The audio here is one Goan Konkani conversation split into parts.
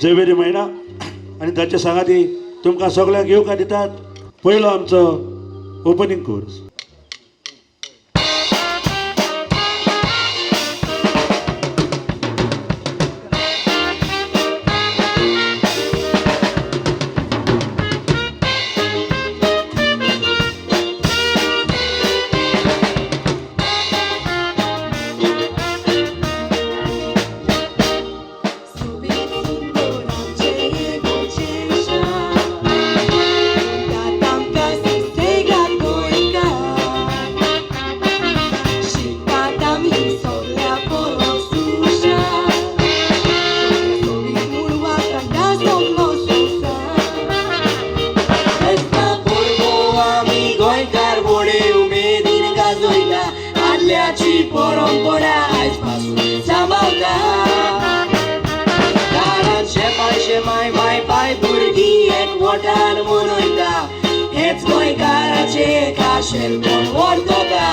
झेवेरी म्हयना आनी ताचे सांगाती तुमकां सगळ्यांक येवकार दितात. पयलो आमचो ओपनींग कोर्स. सोबीत सुंदर आमचें गोंयचें शार, म्हणटात आमकां सुसेगाद गोंयकार. शिकतात आमी सगल्या परस हुशार, सोबीत म्हूण वाखाणटा सगलो संवसार. फेस्तां परबो आमी गोंयकार व्हडे उमेदीन गाजयता, आदल्याची परंपरा आयज पासून सांबाळता. दारांत शेपाय शेमाय माय पाय भुरगीं एकवटान मनयता, हेच गोंयकाराचें खाशेलपण वर्तता.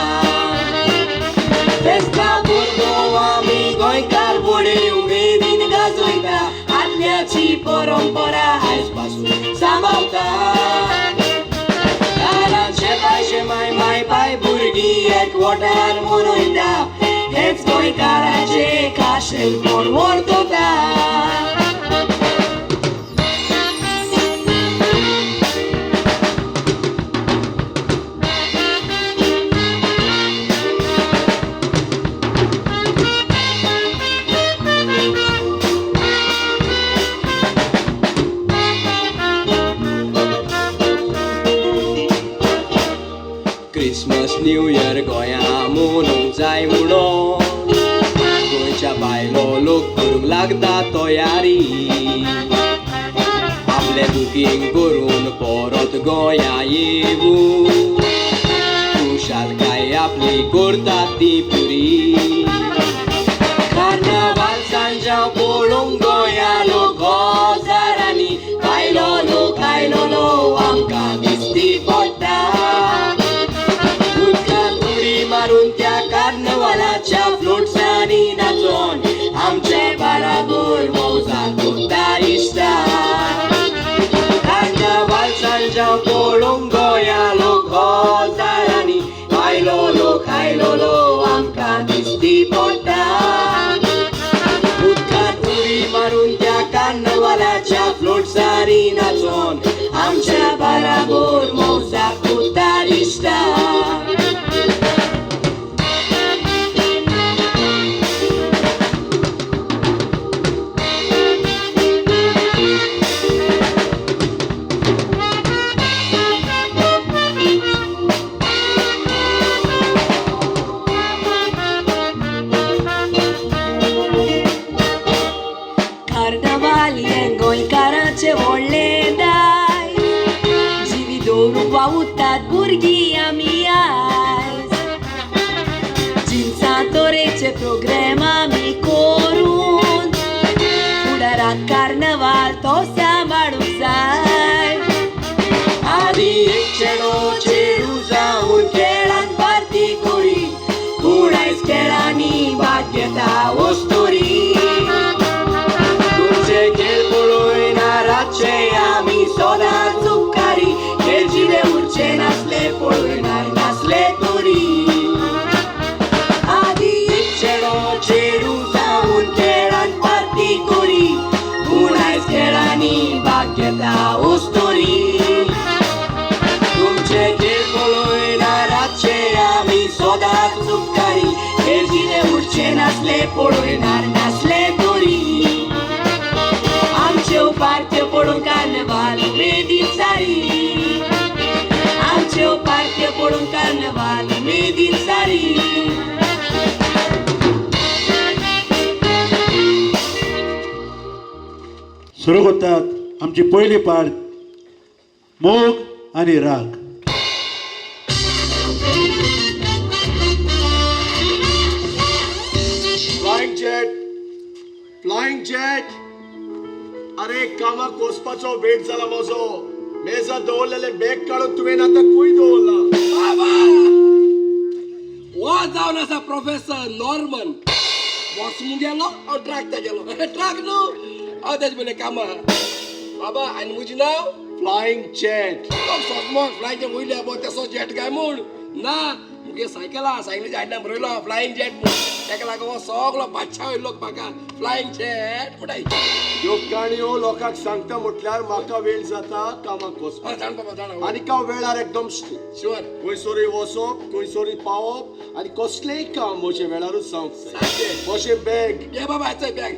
फेस्तां परबो आमी गोंयकार व्हडे उमेदीन गाजयता, आदल्याची परंपरा आयज पासून सांबाळता. दारांत शेपाय शेमाय माय पाय भुरगीं एकवटान मनयता, हेच गोंयकाराचें खाशेलपण वर्तता. क्रिसमस न्यू इयर गोंया मनोवंक जाय म्हणून गोंयच्या बायलो लोक करूंक लागता तयारी, आपलें बुकींग करून परत गोंया येवूं, खुशालकाय आपली करता ती पुरी. कार्नावाल सांजांव पळोवंक गोंया लोक हजारांनी, बायलो लोक आयलो लो आमकां दिसती पडटा. उदकांत उडी मारून त्या कार्नवालाच्या फ्लोट्सांनी नाचोन आमचे बाराबर मौजा कोत्ता इश्टा. कार्नावाल सांजांव पळोवंक गोंया लोक हजारांनी, बायलो लोक आयलो लो आमकां दिसती पडटा. उदकांत उडी मारून त्या कार्नवालाच्या फ्लोट्सांनी नाचोन आमच्या बाराबर मौजा कोत्ता इश्टा. कार्नावाल हें गोंयकाराचें व्हडलें दायज, जिवी दवरूंक वावुरतात भुरगीं आमी आयज. जिनसां तरेचे प्रोग्राम आमी करून फुडाराक कार्नावाल तो सांबाळूंक जाय. आदी एक चेडो चेडूं जावन खेळान पार्टी करी, पूण आयज खेळांनी भाग घेता वस्तुरी. तुमचे खेळ पळयना रातचे आमी सदांच उपकारी, खेळ जिवे उरचे नासले पळयनार नासले तरी. आदी एक चेडो चेडूं जावन खेळान पार्टी करी, पूण आयज खेळांनी भाग घेता वस्तुरी. तुमचे खेळ पळयना रातचे आमी सदांच उपकारी, खेळ जिवे उरचे नासले पळयनार नासले तरी. आमच्यो पार्ट्यो पळोवंक कार्नावाल उमेदीन सारी, आमच्यो पार्ट्यो पळोवंक कार्नावाल उमेदीन सारी. सुरू करतात आमची पयली पार्ट, मोग आनी राग. फ्लायिंग जेट, फ्लायिंग जेट, अरे कामाक वचपाचो वेळ जाला म्हजो. मेजार दवरलेले बॅग काडून तुवें आतां खंय दवरला? बाबा, हो जावन आसा प्रोफेसर नॉर्मन. बॉस गेलो हांव ट्रक गेलो. ट्रक न्हू, हांव तेज पयलें कामां. बाबा आनी म्हजें नांव फ्लायिंग जेट. तो सोजमोग फ्लायिंग वयले बो तेसो जेट काय म्हूण ना. मुगे सायकल आहा, सायकलीच्या हाडल्या बरयलो फ्लायिंग जेट म्हूण. तेका लागून हो सगलो बादशा वयलो लोक म्हाका फ्लायिंग जेट म्हणटाय. ह्यो काणयो लोकांक सांगता म्हटल्यार म्हाका वेळ जाता कामाक वचपाक. जाण बाबा जाण. आनी हांव वेळार एकदम स्ट्रिक्ट. शुअर. खंयसरूय वचप, खंयसरूय पावप आनी कसलेंय काम म्हजें वेळारूच जावंक जाय. म्हजें बॅग. ये बाबा हाचो बॅग.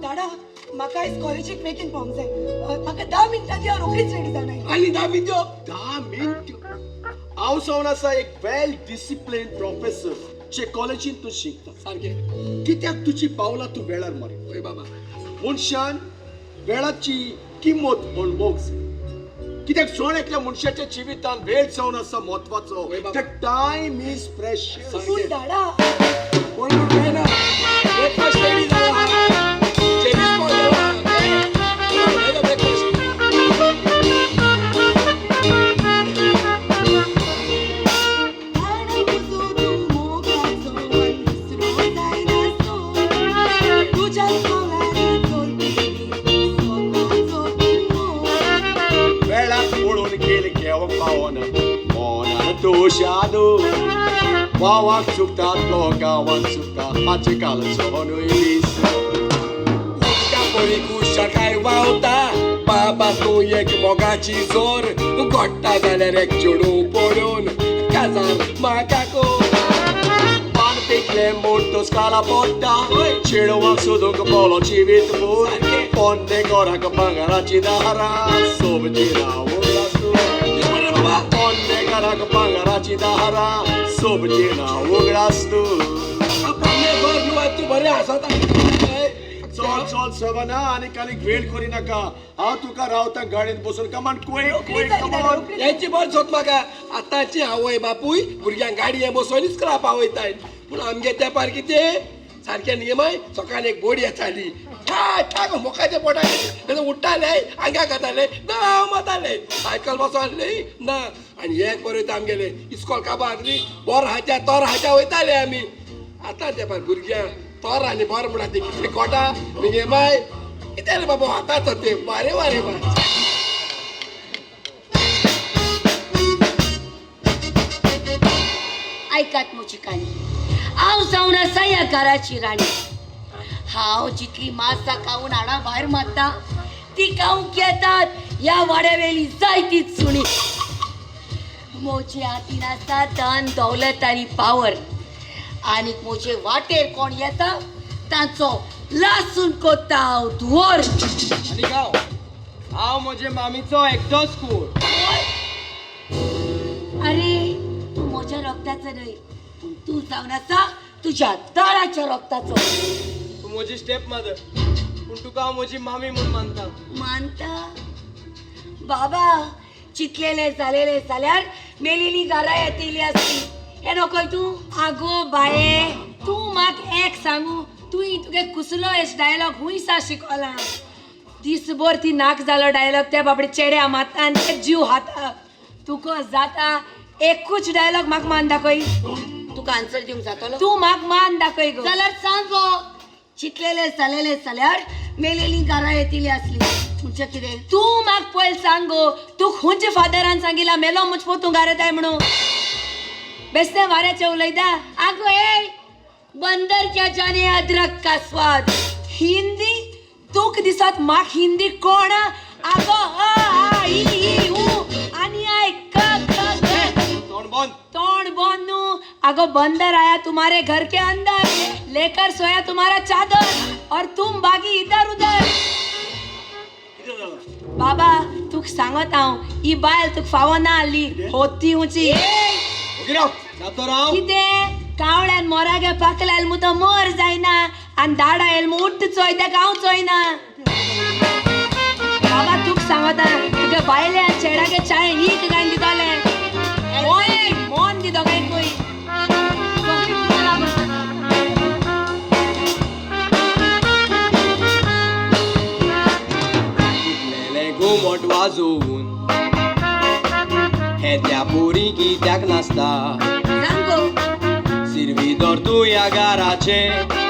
दादा, म्हाका आयज कॉलेजीक बेगीन पावंक जाय. म्हाका 10 मिनटां दी, हांव रोखडीच रेडी जावन आयलें. आनी 10 मिनटो? 10 मिनट? हांव जावन आसा एक वेल डिसिप्लीन प्रोफेसर जे कॉलेजीन तूं शिकता. सारकें. कित्याक तुजी पावलां तूं वेळार मारी? हय बाबा. मनशान वेळाची किंमत अणभवंक जाय. कित्याक जण एकल्या मनशाच्या जिवितान वेळ जावन आसा म्हत्वाचो. हय बाबा. The time is precious. पूण दादा, कोण कोण काय ना, ब्रेकफास्ट रेडी जाला, चेडीस कोण जाला ब्रेकफास्ट. वेळाक पळोवन गेल घेवंक पावना मनान तूं शादू. वावाक चुकता तो गांवाक चुकता, हाचे कालचो न्हय दीस. उदका परी कुशाकाय व्हांवता बाबा, तूं एक मोगाची जोर गोडटा जाल्यार एक चेडूं पडून काजार म्हाका कोर. पान पिकलें म्हूण तोस्काला पडटा, चेडवाक सोदूंक बोलो जिवीत भर. पोन्ने घराक भांगराची दारां, सोबची रावूंक आसूं. कितें म्हणलें बाबा? पोन्ने घराक भांगराची दारां, सोबची ना उगडास तूं. पोन्ने घर न्हू, तूं बरें आसा. चल चल सवना, आनी कालीक वेळ करिनाका. हांव तुका रावता गाडयेंत बसून. कमान क्वेक क्वेक कमान. हेंची बरें सोद म्हाका. आतांची आवय बापूय भुरग्यांक गाडये बसोवन इस्कोला पावयताय, पूण आमगे तेंपार कितें सारकें नियमाय. सकाळी एक बोडी येताली, ठाक ठाक मोकाच्या पोटाक तेन्ना उठ्ठाले, आंगाक घाताले, ना माताले, सायकल बसोन आहली ना. आनी एक बरें वयता आमगेले इस्कोल काबार न्ही, बोर हाच्या तोर हाच्या वयताले आमी. आतां तेंपार भुरग्यांक तोर आनी बोर म्हणटा ती कितें कोटा मुगे माय कितें रे बाबा. आतांचो ते वारे वारे बाय. ऐकात म्हजी काणी. हांव जावन आसा ह्या घराची राणी. हांव जितली मासां खावन हाडा भायर मारता, ती खावंक येतात ह्या वाड्यावेली जायतीच सुणी. म्हजे हातीन आसा धन दौलत आनी पावर, आनीक म्हजे वाटेर कोण येता तांचो लासून कोत्ता हांव धुंवर. आनी गांव हांव म्हजे मामीचो एकटोच कूळ. अरे, तूं म्हज्या रक्ताचो न्हय, पूण तूं जावन आसा तुज्या दाराच्या रक्ताचो. तूं म्हजी स्टेप मदर, पूण तुका हांव म्हजी मामी म्हूण मानता. मानता बाबा, चितलेले जालेले जाल्यार मेलेली घरा येतली आसली. हे नकोय तूं. आगो बाये, तूं म्हाका एक सांगू, तुवें तुगे कुसलो एश डायलॉग खूंय सा शिकोला? दीसभर ती नाक जालो डायलॉग त्या बाबडे चेड्या मारता आनी ते जीव खाता. तुका जाता एकूच डायलॉग म्हाका मान दाखय. तुका आन्सर दिवंक जातलो? तूं म्हाका मान दाखय गो. जाल्यार सांग गो, चितलेले जालेले जाल्यार मेलेली घरा येतली आसली म्हणजे कितें? तूं म्हाका पयलीं सांग गो, तूं खंयच्या फादरान सांगिला मेलो मुज पोतूं घाराताय म्हणून? बेस्ते वाऱ्याचें उलयता. आगो ए, बंदर क्या जाने अदरक का स्वाद. हिंदी तुक दिसत म्हाक हिंदी कोण? आगो अ आ इ ई उ आनी I क ख ग. तोंड बंद. तोंड बंद न्हू. आगो बंदर आया तुम्हारे घर के अंदर, लेकर सोया तुम्हारा चादर और तुम बागी इधर उधर. बाबा, तुक सांगत हांव, ही बायल तुक फावो ना आहली, होती उंची. ओगी राव, जातो राव. कितें कावळ्यान मोरागे पाकल्याल मु तो मोर जायना, आनी दाडा येयल मु उट्ट चोय तेका हांव चोयना. बाबा, तुक सांगता, तुगे बायले आनी चेड्यागे चाय हीक गायन दिताले. मोन मोन दी दोगांयकूय. सगळीं तुका लागून जाता. फुटलेलें घुमट वाजोवन हे त्या पोरी कित्याक नाचता? सांग गो. सिरवीदोर तूं ह्या घराचें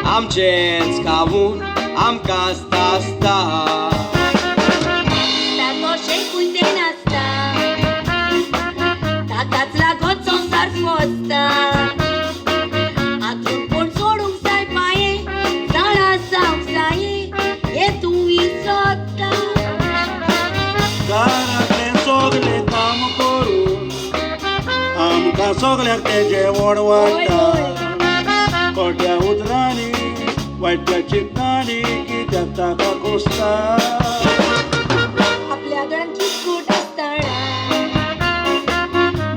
आमचेंच खावून आमकां आसता आसता. तशें कुयतें नासता, ताकाच लागून संवसार फसता. हातून कोण सोडूंक जाय पांये, जाणा जावंक जाये हें तूं विसरता. घरांतलें सगलें काम करून आमकां सगल्यांक तें जेवण वाडटा. खोट्या उतरांनी वायट्या चिंतनांनी कित्याक ताका कोसता. आपल्या दोळ्यांत कितकूट आसता,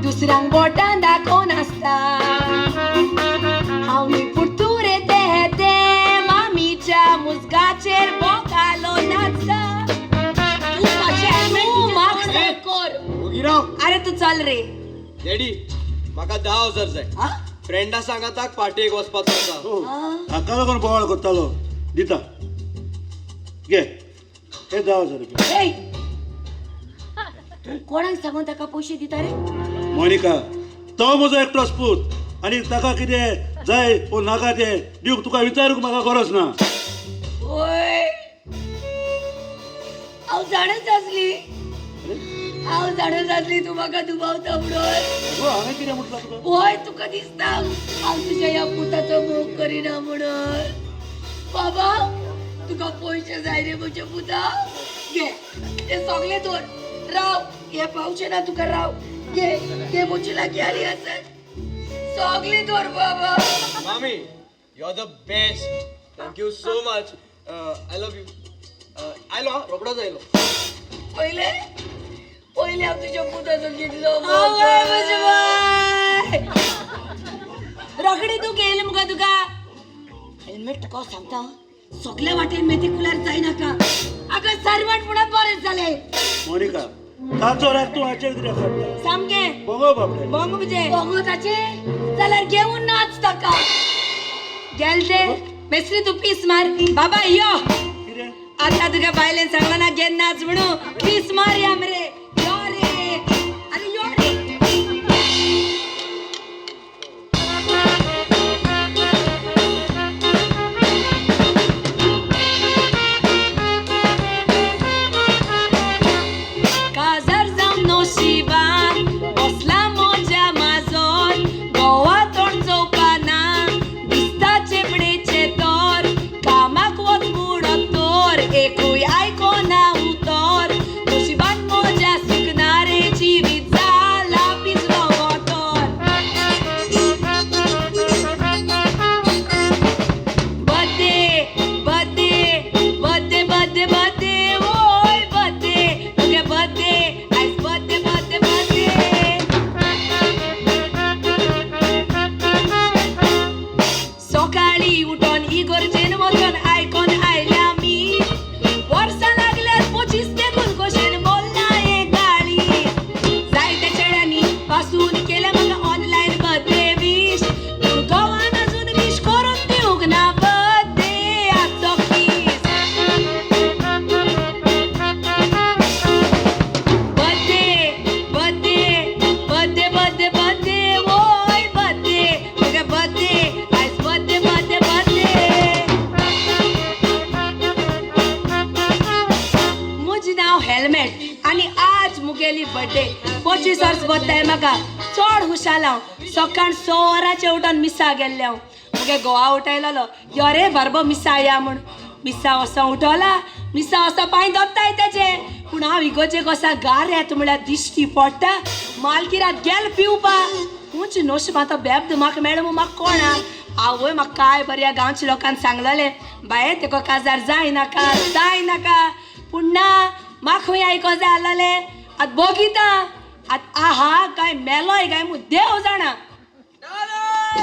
दुसऱ्यांक बोटां दाखोवन आसता. हांव न्ही पुर्तुरे ते ते मामीच्या मुजगाचेर बोकालो नाचता. तूं मातशें हेल्मेट तूं म्हाका कर. ओगी राव. अरे तूं चल रे. डॅडी म्हाका 10,000 जाय. फ्रेंडा सांगाताक पार्टेक वचपाचो आसा. हाका लागून बोवाळ करतालो. दिता घे हे 10,000 रुपया. ए, तूं कोणाक सांगून ताका पयशे दिता रे? मोनिका, तो म्हजो एकटोच पूत आनी ताका कितें जाय वो नाका तें दिवंक तुका विचारूंक म्हाका गरज ना. ओय, हांव जाणच आसली, हांव जाणच आसली तूं म्हाका दुबावता म्हणून. हांवें कितें म्हटलां तुका? वय, तुका दिसता हांव तुज्या ह्या पुताचो मोग करिना म्हणून. बाबा, तुका पयशे जाय रे म्हज्या पुता? घे ते सगळे दवर. राव, हे पावचे ना तुका. राव, घे घे म्हजे लागीं आनी आसत सगळे दवर बाबा. मामी, you are the best. Thank you so much. I love you. आयलो हा, रोकडोच आयलो. पयले पयले हांव तुज्या पुताचो कितलो मोग आवय म्हजे बाय, रोखडी तूं केली मुगो तुका. हेल्मेट तुका हांव सांगता, सगल्या वाटेन मेथी कुल्यार जायनाका. अगं सर्वंट म्हणून बरें जालें. मोनिका, ताचो राग तूं हाचेर कित्याक काडटा? सामकें बोगो बाबडे. बोंग म्हणजे बोंगो ताचें जाल्यार घेवन नाच ताका. गेल ते मेस्त्री, तूं पीस मार बाबा यो. कितें? आता तुका बायलेन सांगला ना घे नाच म्हणू. पीस मार या मरे, यो रे, अरे यो रे. काजार जावन नशिबान बसला म्हज्या माजोर, गोवा तोंड चोवपा ना दिसता चेपणेचें तोर. कामाक वच बुडत तोर, एकूय आयकोना उतर. नशिबान म्हज्या सुकना रे, जिवीत जाला पिजलो गोतर. Birthday birthday birthday birthday birthday, ओय बर्थडे तुगे बर्थडे आयज, बर्थडे बर्थडे बर्थडे. सकाळी उठोन इगोर्जेन वचोन आयकोन आयल्या आमी. वर्सां लागल्यार 25 तेकून कशेन बोल्ला एक गाळी. जायत्या चेड्यांनी पासून केल्या म्हाका ऑनलायन बर्थडे वीश, पूण घोवान अजून वीश करून दिवंक ना बर्थडे आजचो kiss. Birthday birthday birthday birthday birthday, ओय बर्थडे तुगे बर्थडे आयज, बर्थडे बर्थडे बर्थडे. म्हजें नांव हेल्मेट आनी आज मुगेली बर्थडे. 25 वर्स बर्थडे म्हाका. चड हुशाल हांव. सकाळ 6 वरांचेर उठोन मिसा गेल्लें हांव. मुगे घोवा उठयलेलो, यो रे बारबो मिसा या म्हूण. मिसा वचों उठोला, मिसा वचों पांय दोत्ताय तेजे. पूण हांव इगोर्जेक वसा गार येता म्हळ्यार दिश्टी पडटा. मालकिरात गेल पिवपा. उंच नशीब आतां बेब्द म्हाका मेळ्ळें म्हूण म्हाका कोणा. आवय, म्हाका काय बऱ्या गांवच्या लोकांक सांगलेलें, बाये तेका काजार जायनाका जायनाका. पूण ना, म्हाका खंय आयको जाय आसलेलें. आतां बगिता आतां आहा काय मेलोय काय म्हूण देव जाणा.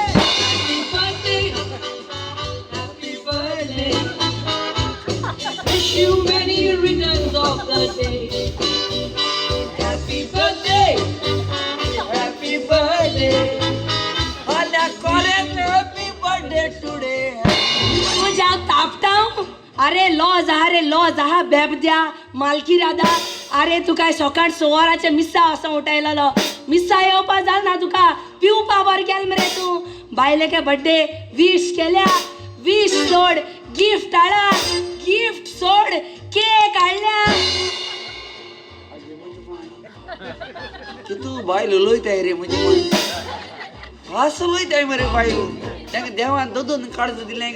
Happy birthday, happy birthday. Wish you many returns of the day. Happy birthday, happy birthday. Hala correct happy birthday today. तूं हांव तापता. अरे लॉज आहा रे, लॉज आहा बेबद्या मालकी राधा. अरे तुका सकाळ 6 वरांचेर मिसा असो उठयलेलो. मिसा येवपा जाल ना तुका, पिवपा बर गेल मरे तूं. बायलेके बड्डे वीश केल्या, वीश सोड गिफ्ट हाडला, गिफ्ट सोड केक हाडल्या. कितू बायल उलयताय रे म्हजी माय, फास उलयताय मरे बायल. तांकां देवान दोन काडच दिलें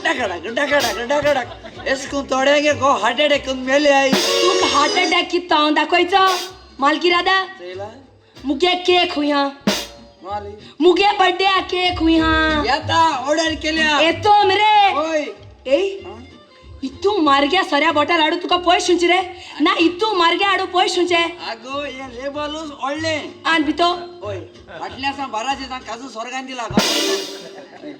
डाका डाका डाका डाका डाक एस करून थोड्यांक गो हार्ट अटॅक करून मेले आई. तुका हार्ट अटॅक कित्तो हांव दाखयचो मालकी राधा. मुगे केक हुया, मुगे बर्थडे केक हुया. येता ऑर्डर केल्या येतो मरे. होय. ए इतू मार्ग्या सऱ्या बोटार हाडू तुका पयश हुंचे रे ना, इतू मार्ग्या हाडू पयश हुंचे. आगो हे लेबलूच ओडलें आन भितो. होय फाटल्या सांग बाराशे सांग काजू स्वर्गान दिला.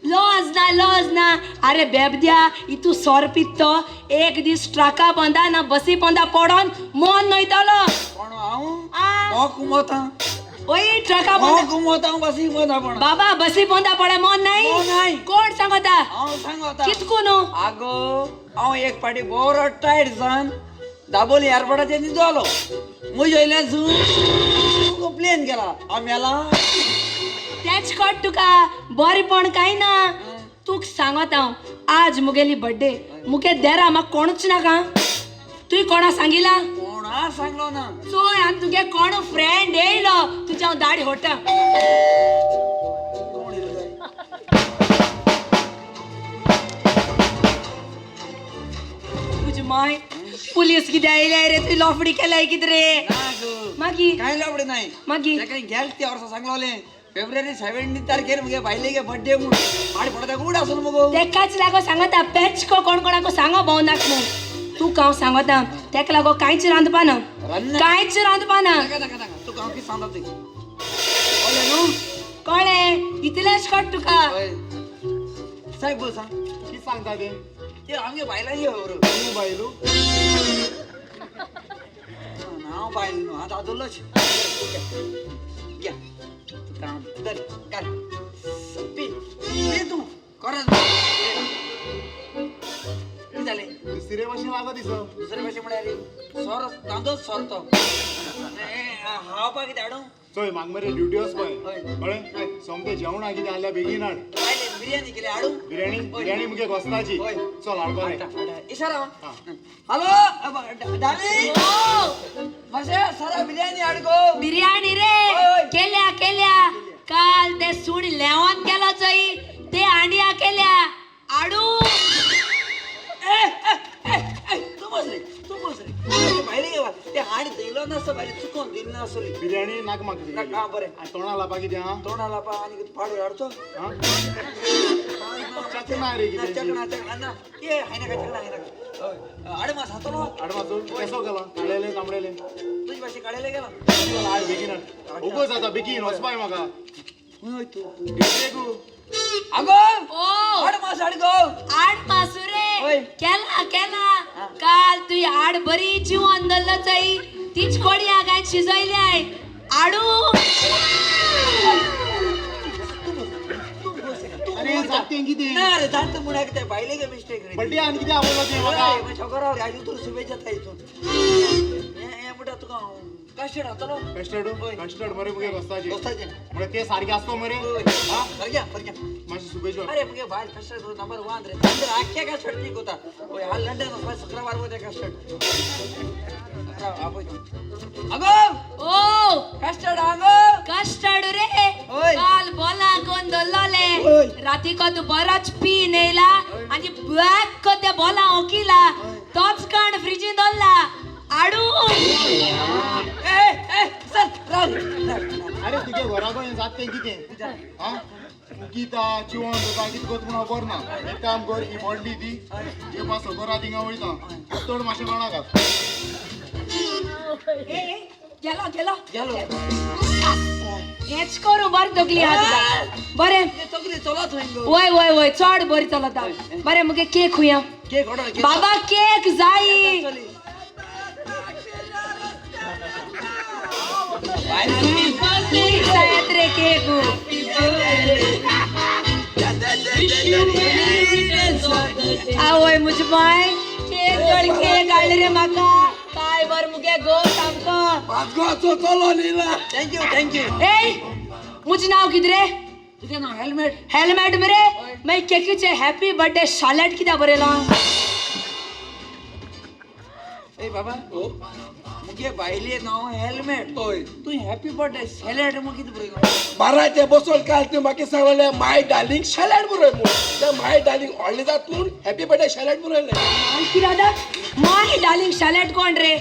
लॉज ना लॉज ना. अरे बेबद्या इतू सोर पित्तो एक दीस ट्रका पोंदा ना बसी पोंदा पडोन मन न्हयतलो. कोण हांव कुमोता? ओय ट्रका पोंदा कुमोता बसी पोंदा पड बाबा, बसी पोंदा पडे मन नाही. कोण सांगता? हांव सांगता. कितकू न्हू? आगो हांव एक फाटी बरो टायट जावन दाबोली एअरपोर्टाचेर न्हिदलो. म्हज्या वयल्यान झू प्लेन गेला. हांव मेला. तेच कट तुका बरेपण कांय ना. तुका सांगत हांव आज मुगेली बर्थडे, मुगे देरा म्हाका कोणूच नाका. तुवें कोणा सांगिला? कोणा सांगलो ना. चोय आनी तुगे कोण फ्रेंड येयलो तुज्या हांव दाडी होटा. कोण येयलो? तुजी माय पुलीस कितें आयल्या रे? तुवें लोफडी केल्याय कितें रे? मागीर कांय लफडे नाही. मागीर ताका गेल ते वर्सा सांगलोलें फेब्रुवारी 17 तारखेर मुगे बायलेगे बर्थडे म्हूण. पाड पडता गूड आसून मुगो. तेकाच लागो सांगता पेचको कोण कोणाक सांगो भोंवनाक म्हूण. तुका हांव सांगता तेका लागो कांयच रांदपा ना, कांयच रांदपा ना. तुका हांव कितें सांगता तें कळ्ळें न्हू? कळ्ळें इतलेंच कट तुका. साहेब बोल सांग कितें सांगता तें? ते आमगे बायलांची खबर. तूं बायलो? हांव बायल न्हू, हांव दादलोच. घे तुका हांव धर घाल पी पी तूं करत. कितें जालें? दुसरे भाशेन लागो दिसो. दुसरे भाशेन म्हळ्यार सोरो तांदोच सोर तो. खावपाक कितें हाडूं? चोय म्हाका मरे ड्युटी वचपाक कळ्ळें? सोमतें जेवणाक कितें आहल्यार बेगीन हाड. बिर्याणी केली हाडूं? बिर्याणी? बिर्याणी मुगे घोस्ताची. चल हाड बरें. इशारा. हॅलो डाली मातशें सरा बिर्याणी हाड गो. बिर्याणी रे केल्या केल्या काल ते सूण लेवन गेलो चोय ते हांडिया केल्या हाडू. तूं बस रे तूं बस रे. भायले गे ते हाड दिलो नासतो भायले चुकोन दिलो नासली. बिर्याणी नाका म्हाका. नाका बरें. तोंडा लापा कितें? आं तोंडा लापा आनी पाडू हाडचो. चकना रे कितें? चकना चकना ना ए हाय नाका चकना हाय नाका. आडमास हातलो? आडमासो कसो गेलो? काळेले तांबडेले? तुजी भाशे काळेले गेलो. हाड बेगीन हाड. उगो जाता बेगीन वचपाक म्हाका. हय तूं ड्युटेकू. आगो आडमास हाड गो. आडमासू रे केला केला काल तुवें हाड बरी जिवन दवरलो चोय तीच कोडी हांगा शिजयल्याय हाडू. अरे जाते कितें? ना रे जाता म्हूण कितें बायलेगे मिस्टेक रे. बड्डे आनी कितें आवडलो तें म्हाका? शोकराव रे आयज तुका शुभेच्छा जाता हितून. हें म्हणटा तुका कस्टर्ड हाडटलो? कस्टर्ड? कस्टर्ड मरे मुगे घोस्ताचें. घोस्ताचें म्हळ्यार तें सारकें आसतो मरे? सारकें सारकें. मातशें शुभेच्छा. अरे मुगे बायल कस्टर्ड नंबर 1 रे. अंदर आख्या कस्टर्ड ती कोता. ओय हा लंडन वचपा शुक्रवार वता कस्टर्ड. आगो ओ कस्टर्ड आगो कस्टर्ड रे काल बोला कोण दवरलोले राती को तूं बरोच पी येयला आनी ब्लॅक को ते बोला ओकिला तोच कण फ्रिजीन दवरला हाडू. अरे तुगे घरा कडेन जाता तें कितें? आं गीता चिवण जाता कितें करता म्हूण खबर ना. एक काम कर ही बॉडली दी जेवपा सगळो थिंगा वयता चड मातशें कोणाक. गेलो गेलो गेलो हेच करूं बरें तकली आहा तुका बरें. तकली चलत वय वय वय चड बरी चलता. बरें मुगे केक हुया केक ऑर्डर बाबा केक जाई. जायत रे केक. आवय म्हजी माय केक चड केक हाडली रे म्हाका. काय बर मुगे गो सामको चलो न्ही. Thank you thank you. ए मुझे नाव कितें रे? तुझे नाव हेल्मेट. हेल्मेट मरे, मागीर केकीचे हॅपी बर्थडे शालेट कित्याक बरयलां? ए बाबा, मुगे बायले नाव हेल्मेट. हय. तू हॅपी बर्थडे सॅलड मग कितें बरयलो? बारा ते बसोन काल तूं म्हाका सांगलें माय डार्लिंग शॅलॅड बरय म्हूण. तें माय डार्लिंग व्हडलें जात म्हूण हॅपी बर्थडे शॅलॅड बरयलें. किरादा माय डार्लिंग शालेट कोण रे?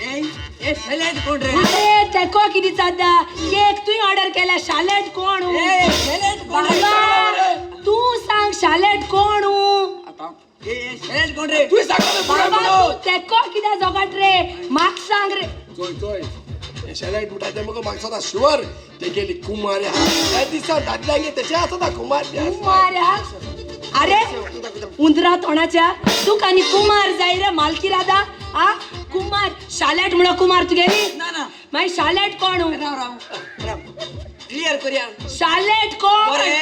ए ए सॅलड कोण रे? अरे तेको कितें जाता, केक तुवें ऑर्डर केल्या, शालेट कोण? ए सॅलड कोण रे? बाबा तूं सांग शालेट कोण? आतां ए सॅलड कोण रे? तुवें सांगलें बरय बाबा म्हणून. तूं तेको कित्याक जोगट रे, म्हाका सांग रे. चोय चोय, हे शॅलॅड म्हणटा तें म्हाका म्हाका दिसता शुवर तेगेली कुमार आहा. त्या दिसा दादल्यांगे तशें आसता कुमार बी आसता. कुमार हा? अरे उंदरा तोंडाच्या, तुका आनी कुमार जाय रे मालकी राधा? आ कुमार शालेट म्हणो कुमार तुगेली? ना ना. मागीर शालेट कोण? राव राव राव, क्लियर करूया. शालेट कोण? बरें,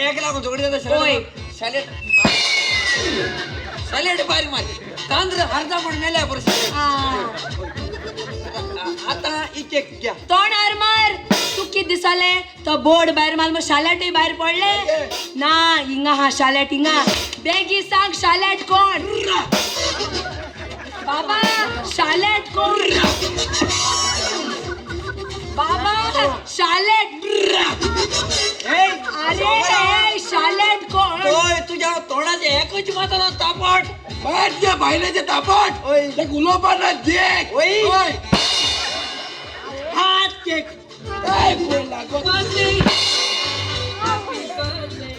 एक लागून झगडी जाता. होय. सॅलड सॅलड भायर मार तांद्र अर्दा म्हण मेल्या बरें सॅलड. आतां एक एक घ्या. तोंडार मार. तूं कितें दिसलें तो बोर्ड भायर मार, मग शालेटूय भायर पडलें ना. हिंगा हा शालेट हिंगा, बेगी सांग शालेट कोण? बाबा शालेट कोण? बाबा शालेट. अरे शालेट कोण? तोय तुझ्या तोंडाचे एकच मारता तापट. मार त्या बायलेचे तापट. ओय. तेका उलोवपा ना देख. ओय. ओय. हात केक. काय कोण लागो. Happy birthday.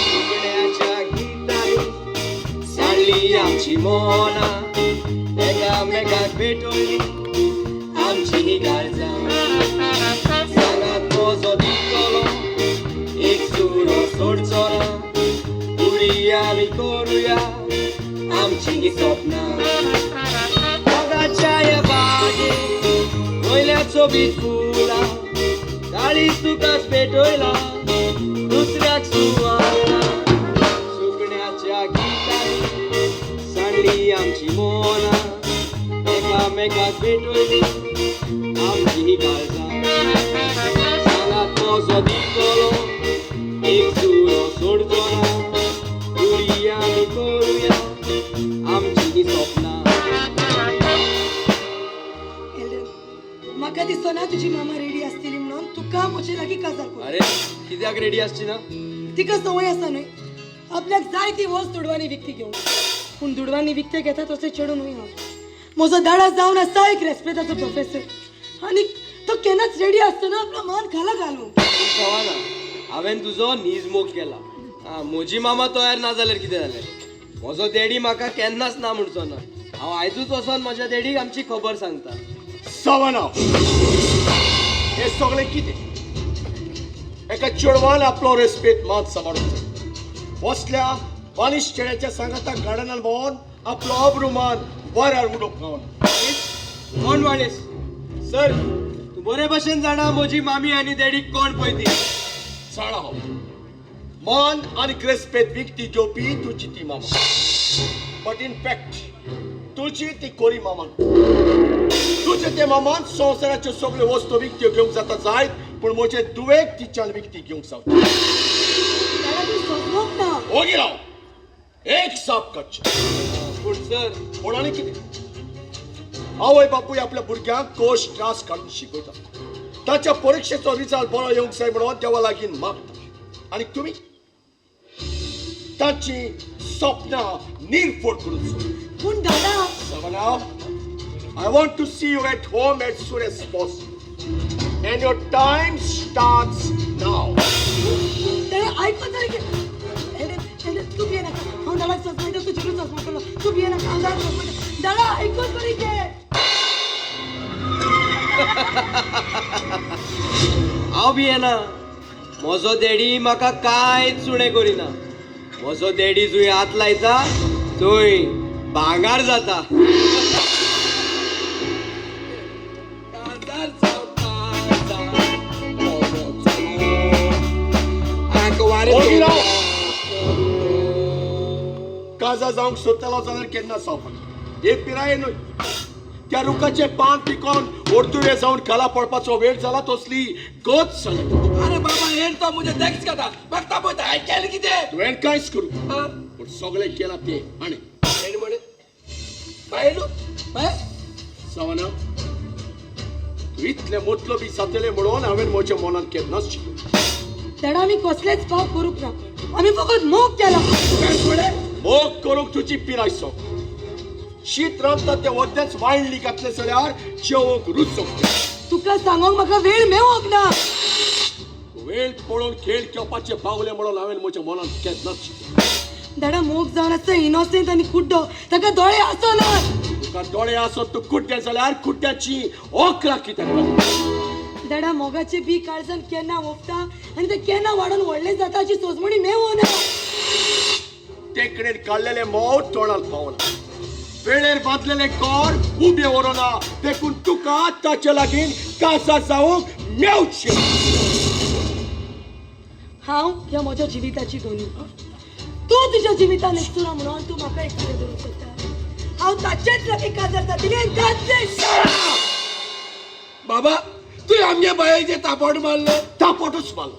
फुगड्याच्या गीतांनी सांडली आमची मोना, एकामेकाक भेटवली आमची ही काळजां. सांगात म्हजो दितलो एक सुरो सोडचो ना, उडी आमी करुया आमची ही सपनां. मोगाच्या ह्या बागेत वयल्या सोबीत फुलां, काळीज तुकाच पेटयलां दुसऱ्याक सुवाना. सुकण्याच्या गीतांनी सांडली आमची मोना, एकामेकाक भेटवली आमची ही काळजां. सांगात म्हजो दितलो एक सुरो सोडचो ना, उडी आमी करुया आमची ही सपनां. एल्डन, म्हाका दिसना तुजी मामा रेडी आसतली म्हणून तुका म्हजे लागीं काजार कर. अरे कित्याक रेडी आसची ना? तिका संवय आसा न्हय आपल्याक जाय ती वस्त दुडवांनी विकती घेवंक. पूण दुडवांनी विकते घेता तसलें चेडूं न्हय हांव. म्हजो दाडा जावन आसा एक रेस्पेदाचो प्रोफेसर आनी तो केन्नाच रेडी आसतना आपलो मान खाला घालूंक. कळना हांवें तुजो नीज मोग केला. आं, म्हजी मामा तयार ना जाल्यार कितें जालें? म्हजो डॅडी म्हाका केन्नाच ना म्हणचो ना. हांव आयजूच वचोन म्हज्या डॅडीक आमची खबर सांगता. सवना हे सगळें कितें? एका चेडवान आपलो रेस्पेद मान सांबाळूंक जाय. बसल्या बालिश चेड्याच्या सांगाता गार्डनान भोंवन आपलो अब्रू मान वाऱ्यार उडोवंक गावना. कोण वाळेस सर, तूं बरे भशेन जाणा म्हजी मामी आनी डॅडी कोण पळय ती. जाणा हांव, मान आनी रेस्पेद विकती घेवपी तुजी ती मामा, बट इन फॅक्ट तुजी ती कोरी मामा. तुजे ते मामान संवसाराच्यो सगल्यो वस्तू विकत्यो घेवंक जाता जायत, पूण म्हजे दुवेक तिच्यान विकती घेवंक जावची. दादा तूं समजूंक ना. ओगी राव, एक साप काडचें. पूण सर, पूण आनी कितें? आवय बापूय आपल्या भुरग्यांक कोश त्रास काडून शिकयता, ताच्या परिक्षेचो रिजल्ट बरो येवंक जाय म्हणून देवा लागीं मागता, आनी तुमी तांची सपनां निरफोड करून सोडटा. पूण दादा. Savannah, I want to see you at home as soon as possible. And your time starts now. दादा आयकून तरी घे. एल्डन, एल्डन, तूं भिये नाका. हांव दादाक सजमयता, तूं चेडूं सजमयतलो. तूं भिये नाका, हांव दादाक सजमयता. दादा आयकून तरी घे. हांव भियेना. म्हजो डॅडी म्हाका कांयच उणें करिना. म्हजो डॅडी जंय हात लायता थंय भांगार जाता. काजार जावं काजार, बरो चलो. आंकवार ओगी राव. काजा जावंक सोदतालो जाल्यार केन्ना जावपाचें हे पिराये न्हय. त्या रुखाचें पान पिकोवन वर्तुळे जावन खाला पडपाचो वेळ जाला तसली गत जाली. अरे बाबा हें तो म्हजें टॅक्स खाता म्हाका पळयता हांवें केलें कितें? तुवें कांयच करूं पूण सगळें केलां तें हाणें. हेणें म्हणें बाय न्हू बाय सवना तूं इतलें मतलबी जातलें म्हणून हांवें म्हज्या मनांत केन्नाच चिंतूंक. डॅडा आमी कसलेच पाप करूंक ना, आमी फकत मोग केला. मोग करूंक तुजी पिराय सोंप. शीत रांदता तें वद्देंच वाळणी घातलें जाल्यार जेवंक रूच सोंपता. तुका सांगोंक म्हाका वेळ मेवोंक ना. वेळ पळोवन खेळ खेळपाचें पावलें म्हणून हांवें म्हज्या मनांत केन्नाच चिंतूंक. डॅडा मोग जावन आसता इनोसेंट आनी कुड्डो, ताका दोळे आसना. तुका दोळे आसत तूं कुड्डें जाल्यार कुड्ड्याची ओकरा कित्याक लागता? डॅडा मोगाचे बी काळजान केन्ना ओंपता आनी तें केन्ना वाडोवन व्हडलें जाता हाची सोजमणी मेवना. तेकडेन काडलेलें मोव तोंडाक पावना, वेळेर बांदलेलें कोर उबें उरना, देखून तुका ताचे लागीं काजा जावंक मेवचें. हांव ह्या म्हज्या जिविताची धोनी, तूं तुज्या जिवितान एकसुरो म्हणून तूं म्हाका एकसुरें धरूंक सोदता. हांव ताचेच लागीं काजार जातलें आनी ताचेच. बाबा तुवें आमगे बायेचेर तापोट मारलें. तापोटूच मारलो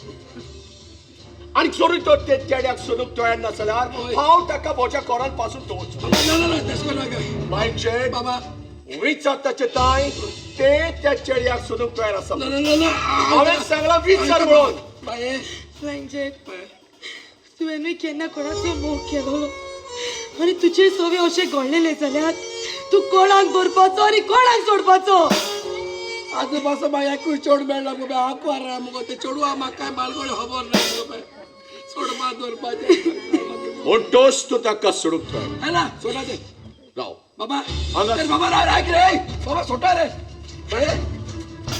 आनी जरूय तो ते चेड्याक सोदूंक तयार ना जाल्यार हांव ताका म्हज्या घरान पासून दवरचो. ना ना ना तशें करूं नाका बायचे बाबा. विचार ताचे ताय ते त्या चेड्याक सोदूंक तयार आसा. ना ना ना हांवें सांगलां विचार म्हणून. बाये फ्लायंग तुवेंनूय केन्ना कोणाचो मोग केलो आनी तुजे सवे अशें घडलेलें जाल्यार तूं कोणाक धरपाचो आनी कोणाक सोडपाचो? आतां पासून बाय एकूय चेडूं मेळ्ळा मुगो बाय, हांव कुवार मुगो ते चेडवा म्हाका कांय बालगोडे खबर ना मुगो बाय, सोडपा दवरपाचें म्हणटोच तूं ताका सोडूंक तयार है ना? सोडा ते राव बाबा. हांगा. बाबा राव राव रे बाबा सोडटा रे बाये.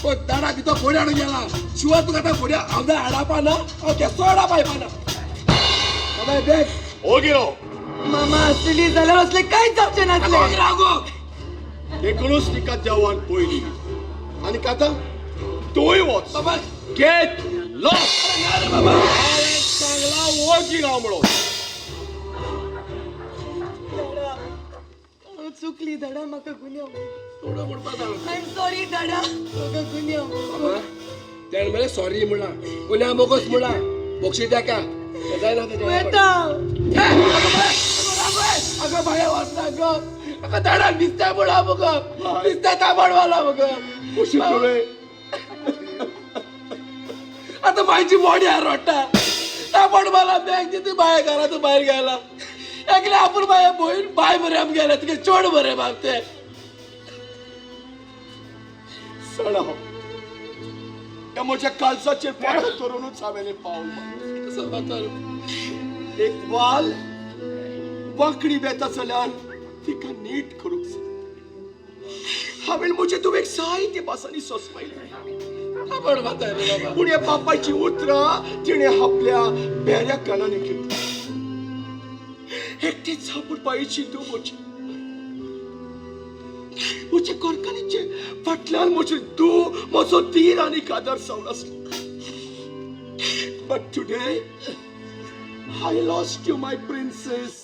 ओ दाडा भितर फोडी हाडून गेला शिवाय तुका आतां फोडी हांव जाय हाडापा ना, हांव केसो हाडापा येवपा ना बाबा. बॅग ओगी राव. मामा आसली जाल्यार असलें कांयच जावचें नासलें. राव गो. देखूनच तिका देवान पयली आनी आतां तूंय वच बाबा. Get lost. ना रे बाबा. हांवें सांगलां ओगी राव म्हणून. हांव चुकली दाडा, म्हाका गुन्यांव. थोडो म्हणपा सांग. I am sorry दाडा, म्हाका गुन्यांव. बाबा तेणें मरे सॉरी म्हणलां, गुन्यांव बोगस म्हणलां, बक्षी ताका जायना तेजें. वता. अगं बाये वचना गो, अगं दाडान दिसता म्हणला मुगो, दिसता ताबड वाला मुगो. कशें तुवें? आतां बायची बॉडी रडटा, ताबड वाला बॅग ती बाये घरांत भायर गेला एकले आपूण बाये भयण बाय मरे आमगेले तुगे चोड बरें बाब ते. सणा ह्या म्हज्या काळजाचेर पोट धरुनूच हांवें पावल मारलें. एक वाल वांकडी वेता जाल्यार तिका नीट करूंक जाय. हांवें म्हजे तुवें जायते भासांनी सोंसपायलें पूण ह्या बापायची उतरां तिणें आपल्या बेऱ्या कानांनी घेतली. एकटीच आपूण बायची तूं म्हजी म्हजे कोरकानीचे फाटल्यान म्हजे तूं म्हजो धीर आनी आदार जावन आसलो. But today I lost you, my princess.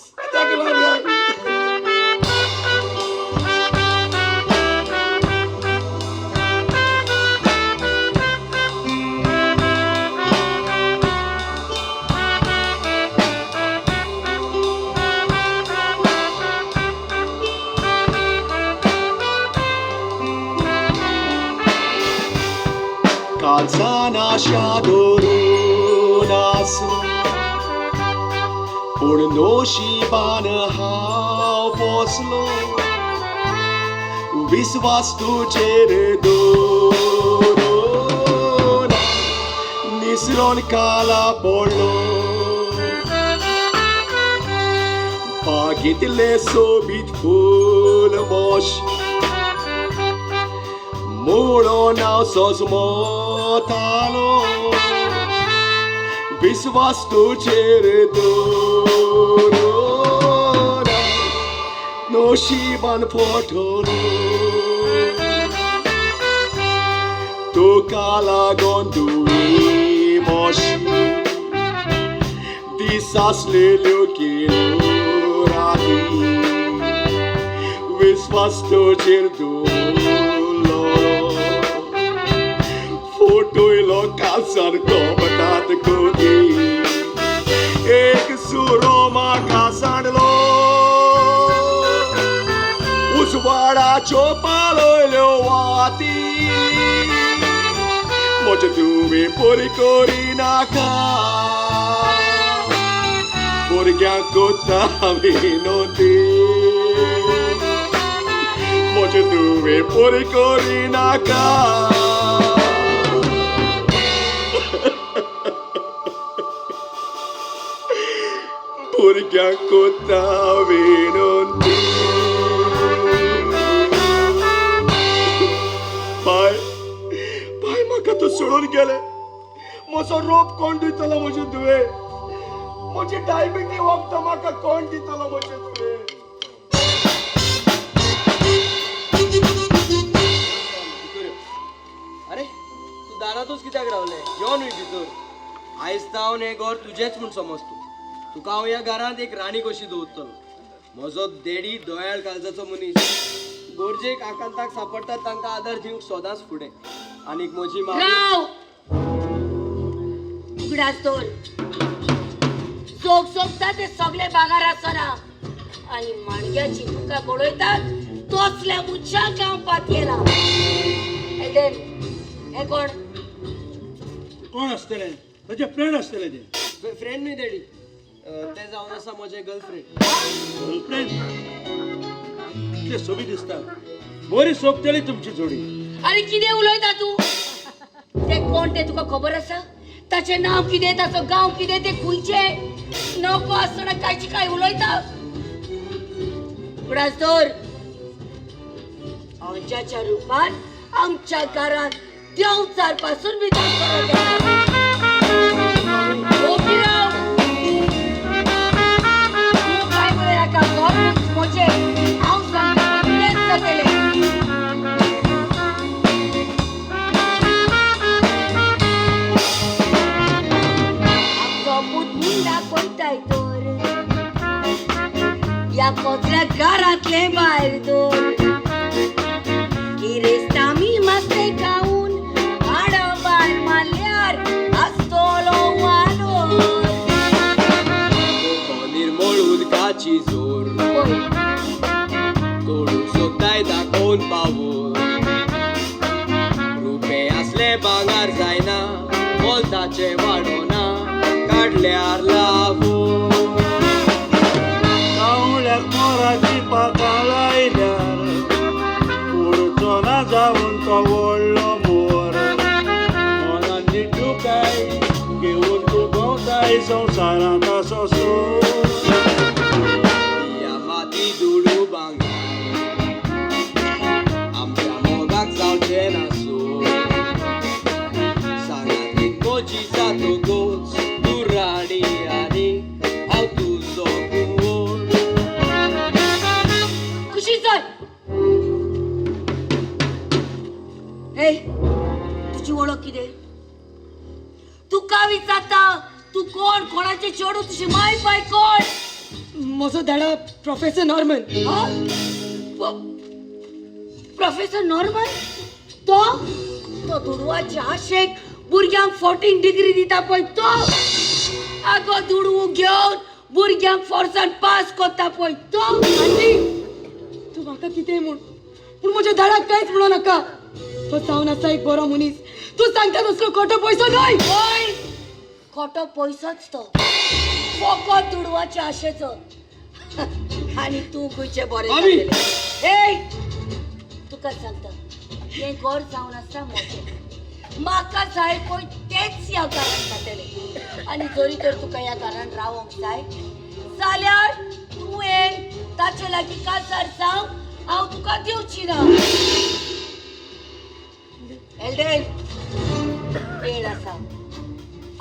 काळजान आशा धरून आसलो पूण नशिबान हांव पोसलो, विस्वास तुजेर दवरून निसरोन काला पडलो. बागेंतलें सोबीत फूल मोश म्हणून हांव सोजमतालो, विस्वास तुजेर दवरून नशिबान फटवलो. तुका लागून दुवी मोशी दीस आसलेल्यो केल्यो राती विस्वास तुजेर दवरलो फोटोयलो कासार कपटात कोती एक सुरो म्हाका सांडलो उजवाडाच्यो पालयल्यो वाती म्हजें तुवें पुरी करिनाका भुरग्यांक कोत्ता विनोती म्हजें तुवें पुरी करिनाका भुरग्यांक कोत्ता विनोती बाय बाय म्हाका तूं सोडून गेले म्हजो रोप कोण दितलो म्हजे धुवे म्हजी डायबिटी वखदां म्हाका कोण दितलो म्हजे धुवे अरे तूं दारांतूच कित्याक रावलें यो न्हय भितर. आयज तावन हें घर तुजेंच म्हूण समज तूं. तुका हांव ह्या घरांत एक राणी कशी दवरतलो. म्हजो देडी दयाळ काळजाचो मनीस. गरजेक आकांताक सांपडटात तांकां आदार दिवंक सदांच फुडें. आनीक म्हजी मामी राव उगडास दवर सोग सोगता ते सगळे बागार आसना आनी माणग्याची तुका बडयतात तसल्या मनशांक हांव पातयेला. एल्डेन हे कोण? कोण आसतलें ताचे फ्रेंड आसतले ते. फ्रेंड न्हय डॅडी, तें जावन आसा म्हजें गर्लफ्रेंड. गर्लफ्रेंड कितले सोबीत दिसता. बरी सोबतली तुमची जोडी. अरे कितें उलयता तूं? ते कोण ते तुका खबर आसा? ताचें नांव कितें, ताचो गांव कितें, ते खंयचे? नको आसतना कांयची काय उलयता. उगडास दवर औंच्याच्या रुपान आमच्या घरांत देंवचार पासून भितर सरत येता. ओगी राव. तूं काय पळय नाका. घर म्हजें, हांव सांगता तेंच जातलें. आमचो पूत मुंडा कोयताय तर ह्या कोचऱ्या घरांतलें भायर तर गिरेस्तामी मास्ते खावन हाडां भायर मारल्यार आसतलो वालोर. तो निर्मळ उदकाची जोर पळय तोडूंक सोदताय दाखोवन पावोर. रुपें आसलें भांगर जायना, मोल ताचें वाडोना काडल्यार लावो. कावळ्याक मोराची पाखां लायल्यार उडचो ना जावन तो व्हडलो मोर. मनान निटुकाय घेवन तूं भोंवताय संवसारांत असो सोर. या माती दुडू भांगर आमच्या मोगाक जावचें ना सोड. सांगातीत म्हजी जातकच तूं राणी आनी हांव तुजो कुंवर. खुशी चल. हे तुजी वळख कितें? तुका विचारता तूं कोण, कोणाचें चेडूं, तुजी माय पाय कोण? म्हजो दाडा प्रोफेसर नॉर्मन. हा? Professor Norman? तो तो दुडवाचे आशेक भुरग्यांक 14 डिग्री दिता पळय तो? आगो दुडू घेवन भुरग्यांक फोर्सान पास करता पळय तो? आंटी तूं म्हाका कितेंय म्हूण, पूण म्हज्या दाडाक कांयच म्हणो नाका. तो जावन आसा एक बरो मनीस. तूं सांगता तसलो खोटो पयसो न्हय. हय खोटो पयसोच तो, फकत दुडवाचे आशेचो. आनी तूं खंयचे बरें मामी! जातलें. ए तुका सांगता हें घर जावन आसा म्हजें. म्हाका जाय पळय तेंच ह्या घरांत जातलें. आनी जरी तर तुका ह्या घरांत रावंक जाय जाल्यार तुवें ताचे लागीं काजार जावं, हांव तुका दिवची ना. एल्डेन वेळ आसा,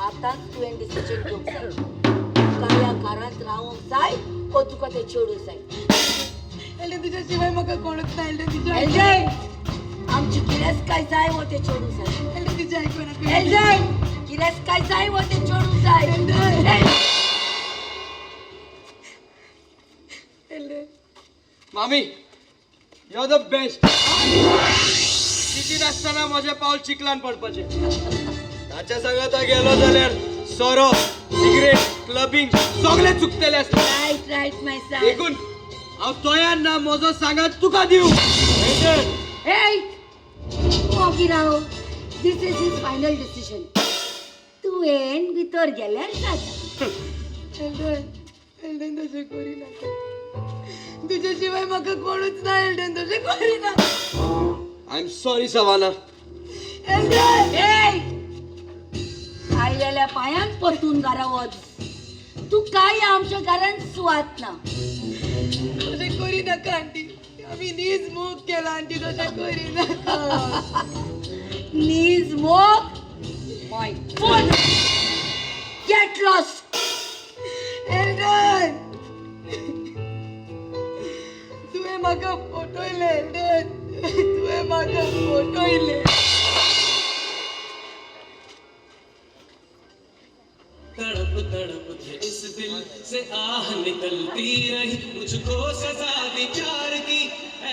आतांच तुवें डिसिजन घेवंक जाय. तुका ह्या घरांत रावंक जाय ओ तुका तें चेडूं जाय? एल्डेन तुज्या शिवाय म्हाका कोणूच ना. एल्डेन तुज्या एल्डेन आमची गिरेस्तकाय जाय वो तें चेडूं जाय? एल्डेन तुजें आयकूं नाका. एल्डेन गिरेस्तकाय जाय वो तें चेडूं जाय? एल्डेन. एल्डेन! मामी, you are the best. चिंतीत आसतना म्हजें पावल चिखलान पडपाचें. ताच्या सांगाता गेलो जाल्यार सोरो, सिगरेट, क्लबिंग सगळें चुकतलें आसलें. Right right my son. देखून हांव तयार ना म्हजो सांगात तुका दिवं. Hey! तूं ओगी राव. This is his final decision. तुवें भितर गेल्यार जाता. एल्डन, एल्डन, तशें करी नाका. तुज्या शिवाय म्हाका कोणूच ना. एल्डन, तशें करी नाका. I am sorry Savannah. Eldon. Hey! आयलेल्या पांयान परतून घरा वच. तूं काय आमच्या घरान सुवात ना. तशें करी नाका आंटी. आमी नीज मोग केला आंटी, तशें करी नाका. नीज मोग my foot. Get lost. Eldon, तुवें म्हाका फटयलें. एल्डन, तुवें म्हाका फटयलें. तड़प तड़प के इस दिल से आह निकलती रही, मुझको सजा दी प्यार की,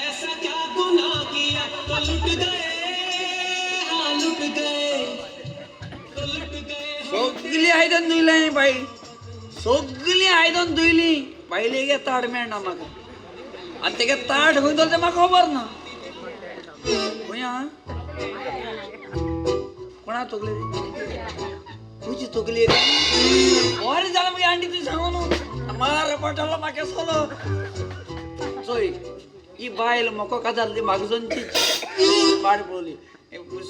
ऐसा क्या गुनाह किया तो लुट गए, हाँ लुट गए, तो लुट गए. सगलीं आयदन धुयलें बाई, सगलीं आयदन धुयलीं. बायलेगे ताट मेळना म्हाका आनी तेगे ताट खंय दवरलें तें म्हाका खबर ना. खंय आहा? कोणा तकली? तुजी तकली बरें जालें मगे आंटी, तुजें सांगू न्हू. मार पडटलो म्हाका सोलो. चोय, ही बायल म्हाका काजारली, म्हाका जनची पाड पळोवली.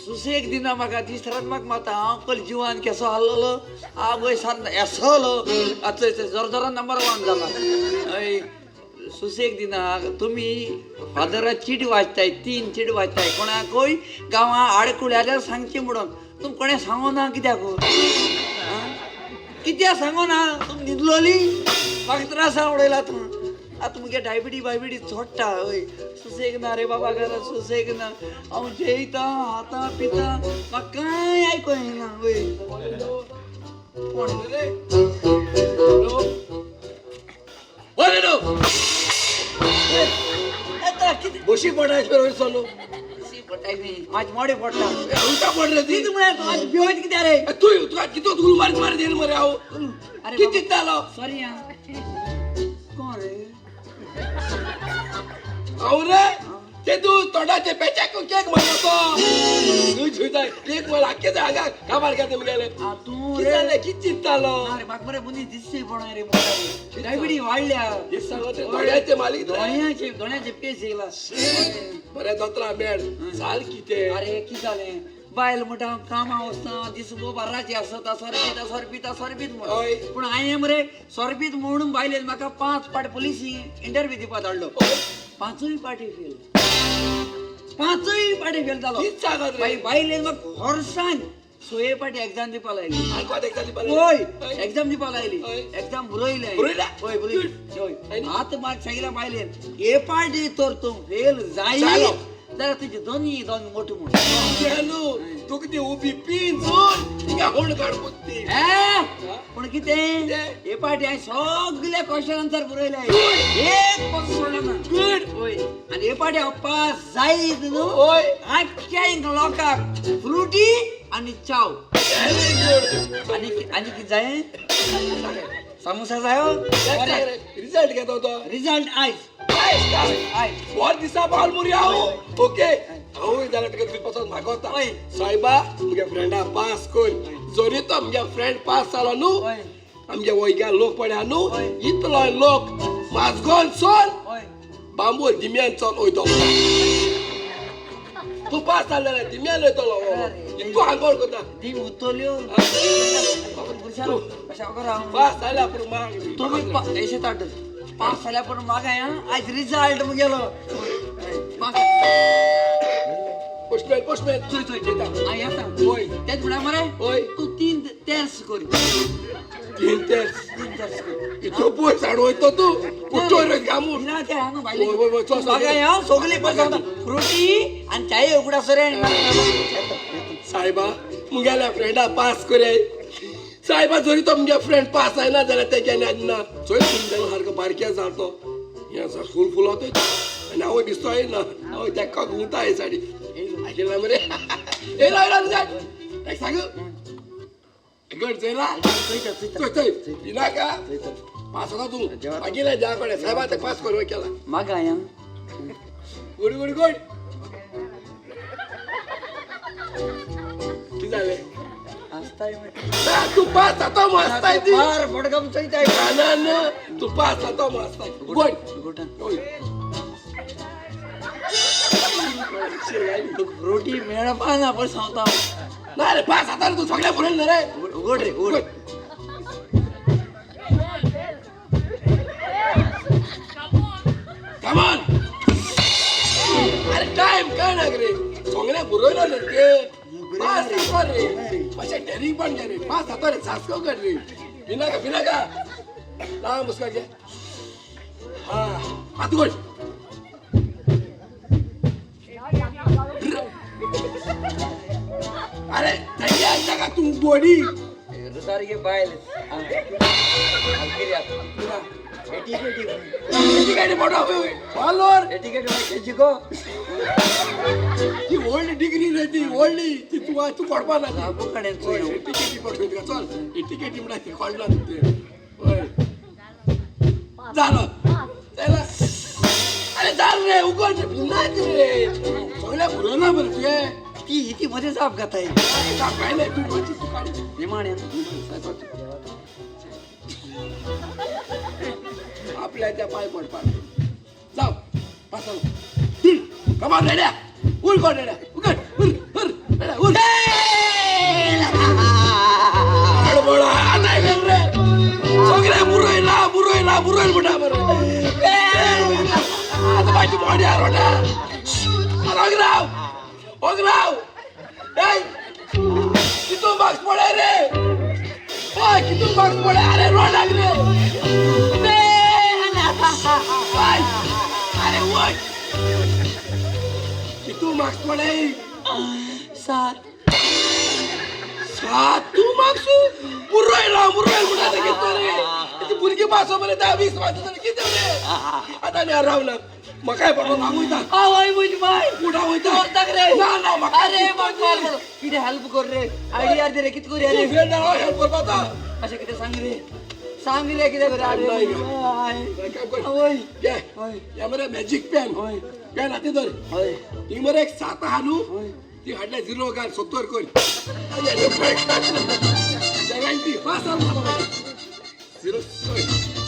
सुसेग दिना म्हाका, दीस रात म्हाका मारता. हांव पयलीं जिवान केसो आहलोलो, आवय सारको येसलो. आतां चोय, जोर जोरान नंबर वन जाला. हय, सुसेग दिना. तुमी फादरा चीट वाचताय, तीन चीट वाचताय, कोणाकूय गांवां आडकुळे जाल्यार सांगचें म्हणून. तुमी कोणें सांगो ना कित्याक? कित्याक सांगो ना? तुमी न्हिदलोली, म्हाका त्रासा उडयला तूं. आतां मुगे डायबिटीज बायबिटीज चोडटा. हय, सुसेग ना रे बाबा, घरा सुसेग ना. हांव जेयता, खाता पिता, म्हाका कांय आयको येना. हय, कोण रे? बरें न्हू. येता कितें? बशी पडायच बरोबर चलो. पडटाय न्ही, म्हाजे मोडे पडटा. उल्टा पड रे ती. कितें म्हळ्यार तूं आज भिवत कित्याक रे? तूं तुका कितें तुका मारीत मारीत येयलो मरे हांव. अरे. कितें चिंत्तालो? सॉरी. आं, कोण रे? हांव रे ते. तूं तोंडाचे पेच्याक केक मारलो तो तूं झुयताय केक मार आख्खे हांगा काबार घेता मुगेले. आं, तूं कितें रे? जालें? कितें चिंत्तालो? ना रे, म्हाका मरे मनीस दिसचे पडों रे. मुखार डायबिटीज वाडल्या. हे सांगत रे, दोळ्याचे मालीक रे. दोळ्याचे दोळ्याचे पेस येयला. बरें दोतोरा मेळ साल कितें? अरे, कितें जालें, बायल म्हणटा हांव कामां वचता, दीस बाराचे आसता, सोरो पिता, सोरो पिता, सोरो पीत म्हणून. पूण हांवें मरे सोरो पीत म्हणून बायलेन म्हाका पांच पाट पुलिसी इंटरव्यू दिवपा धाडलो. पांचूय पाटी फेल, पांचूय पाटी फेल जालो. कितें सांगत रे? बाई, बायलेन म्हाका फोर्सान सोये पाटी एक्झाम दिवपा लायली. आयकोत एक्झाम दिवपा हय. लायली? एक्झाम दिवपा लायली. हय. एक्झाम बरयले. बरयल्या? हय, बरयली. हय. आनी? आतां म्हाका सांगितलें बायलेन, हे पाटी तर तूं फेल जाय जालो. जाल्यार तुजे दोनूय दोन मोठो म्हूण. चेलू तुका ती उबी पिंजून तिका होण काड ती. ए, पूण कितें? कितें? हे पाटी हांवें सगळे क्वेश्चन आन्सर बरयले, एक पण सोडलो ना. गुड. हय, आनी हे पाटी हांव पास जायत न्हू, हय. आख्ख्या हिंगा लोकांक फ्रुटी आनी चाव. Very good. आनी आनी कितें जाय? सामोसा जायो. रिजल्ट घेतो तो. रिजल्ट आयज. आयज काय? आयज. वर दिसा पावल मुरी हांव. ओके, हांवूय जाल्यार तुका तुजे पासून मागोता. हय. सायबा, मुगे फ्रेंडा पास कर. जरी तो मुगे फ्रेंड पास जालो न्हू, हय. आमगे वयग्या लोक पळय न्हू, हय. इतलो लोक माजगोन चल, हय. बांबू दिम्यान चल वयतलो. तूं पास जालो जाल्यार दिम्यान वयतलो. इतको आंगोळ करता. दी उत्तोल्यो अशें कर हांव. पास जाल्यार पूण माग. तुमी अशें ताट पास जाल्यार पूण म्हाका आयज रिजल्ट मुगेलो पास. Postman, postman. चोय चोय, हांव येता. हय. तेच म्हळ्यार मरे, हय. तूं तीन तेर्स कर. तीन तेर्स? तीन तेर्स कर. इतलो पयस हाडून वयतो तूं कुठो रे गामून? ना, ते हांगा भायले. वय, वय, वय, चल, चल. म्हाका हांव सगळी पयस सांगता, फ्रुटी आनी चाये उगडा सरे. सायबा, मुगेल्या फ्रेंडा पास करे सायबा. जरी तो मुगे फ्रेंड पास जायना जाल्यार तेज्यानी आनी ना. चोय, तुमच्यान सारको बारके जाल तो. हे फूल फुलत आनी हांव दिसतो ना हांव तेका घुंवता हे साडी आयकला मरे. येयला येयला तुझ्या एक सांग गड चोयला चोय चोय पिनाका पास होता तूं मागीर ज्या कडेन साहेबा ते पास करूं केला मागा या गुड गुड गुड. कितें जालें? तूं पास जातो मग आसताय ती फार फडकम चोयताय. ना ना तूं पास जातो मग आसताय. Good good. होय रोटी मेळपा ना पण सांगता. ना रे पास जाता रे तूं सगळें बरोयल ना रे. उगड रे उगड. Come on. अरे टायम काय ना रे सगळें बरोयलो न्हू ते पास जातो रे. मातशें डेरिंग पण घे रे. पास जातो रे सासको कर रे. पिनाका पिनाका लांब मुस्का घे. हा आतां कोण अरे तयार नाका तूं बॉडी सारखे बायल ती व्हडली डिग्री रे ती व्हडली ती तूं तूं पडपा ना ती टिकेटी पडटा चल टिकेटी म्हणटा ती कळना ते. हय जालो अरे जाल रे उगड रे भिनाच रे सगळ्या बरोबर ना बरं तुवें ती ती मध्ये जाप घाताय जाप घायले तूं मातशी तूं काड निमाण्या आपल्या त्या पाय पडपाक जाव पास कमान रेड्या उर कोण रेड्या उगड उर उर रेड्या उर अडबडा नाही रे सगळे बुरयला बुरयला बुरयल म्हणटा बरं आता माझी बॉडी आरोटा. ओगराव ओगराव कितून मार्क्स पडे रे? हय कितून मार्क्स पडे? अरे रोडाक रे. अरे वट कितू मार्क्स पडे? 7. 7 तूं मार्क्स बुरयला बुरयल म्हणटा ते कितें रे? ती भुरगीं पास मरे 10 20 मार्क्स जाल्यार कितें रे? आतां आनी रावना म्हाकाय पडलो हांव वयता. आवय म्हजी बाय उठा वयता. रे ना ना म्हाका अरे मार कितें हेल्प कर रे आयडिया दे रे कितें करूया रे? फेल जालो हेल्प करपाचो अशें कितें सांग रे सांग रे कितें करूया? अरे आवय घे हे मरे मॅजीक पेन पेन हाती धर. हय ती मरे एक 7 आहा न्हू ती हाडले 0 घाल 70 कर 70 पास जाल 0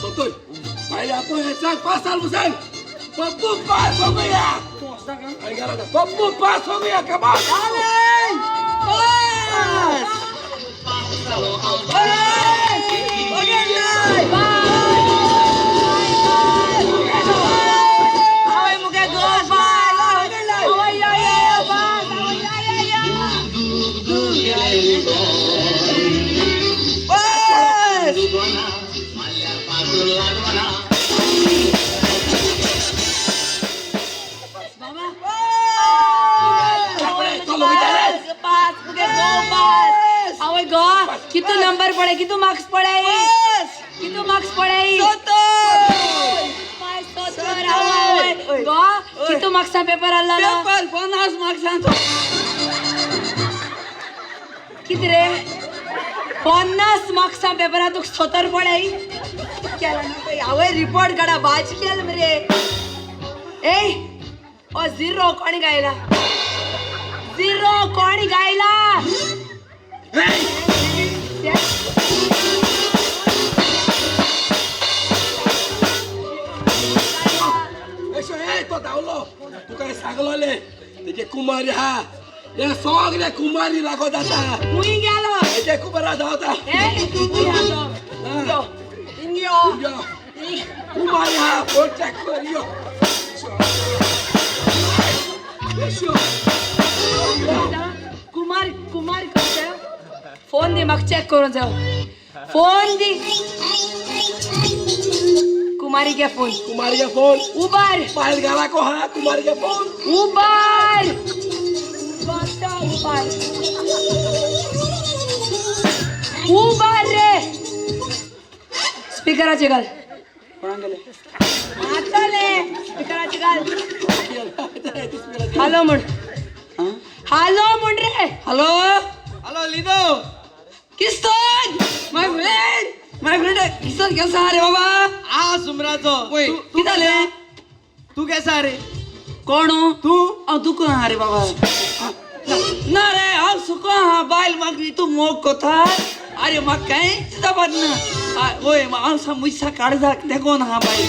70 भाई आपण सांग पास जाल सांग. पप्पू पास हो गया. पप्पू पास हो गया. कमाल कितू नंबर पडे? कितू मार्क्स पडे? कितू मार्क्स पडे? 70. गो कितू मार्क्सा पेपर आल्लो? पेपर 50 मार्क्सांचो. किती रे? 50 मार्क्सा पेपरा तुका 70 पडे? केला ना हांवें रिपोर्ट काडा भाज केल मरे. ए ओ 0 कोणी गायला? 0 कोणी गायला? तो धांवलो तुका सांगलोले तेजे कुमारी हा हे सगळे कुमारी लागत आसा. खूंय गेलो? तेजे कुमारा धांवता. कुमारी हा फोन चॅक कर यो. कुमार कुमार करता फोन दी म्हाका चॅक करूं जाव. फोन दी कुमारी के फोन. कुमारी के फोन उबार पायल गाला को हा कुमारी के फोन उबार उबार उबार रे स्पीकराचे घाल. कोणाक गेले? मारतले स्पिकराची घाल. हॅलो म्हण, हॅलो म्हण रे. Hello hello Lido. Kistan, my friend, my friend Kistan, केसा रे बाबा? आ सुमराचो. वय, तू कितें जालें? तू केसा रे? कोण तू? हांव तुका आहा रे बाबा. ना रे, हांव सुको आहा. बायल म्हाका तूं मोग कोता. अरे म्हाका कांयच खबर ना. वय, हांव मुजसा काळजाक तेंकोन आहा बायल.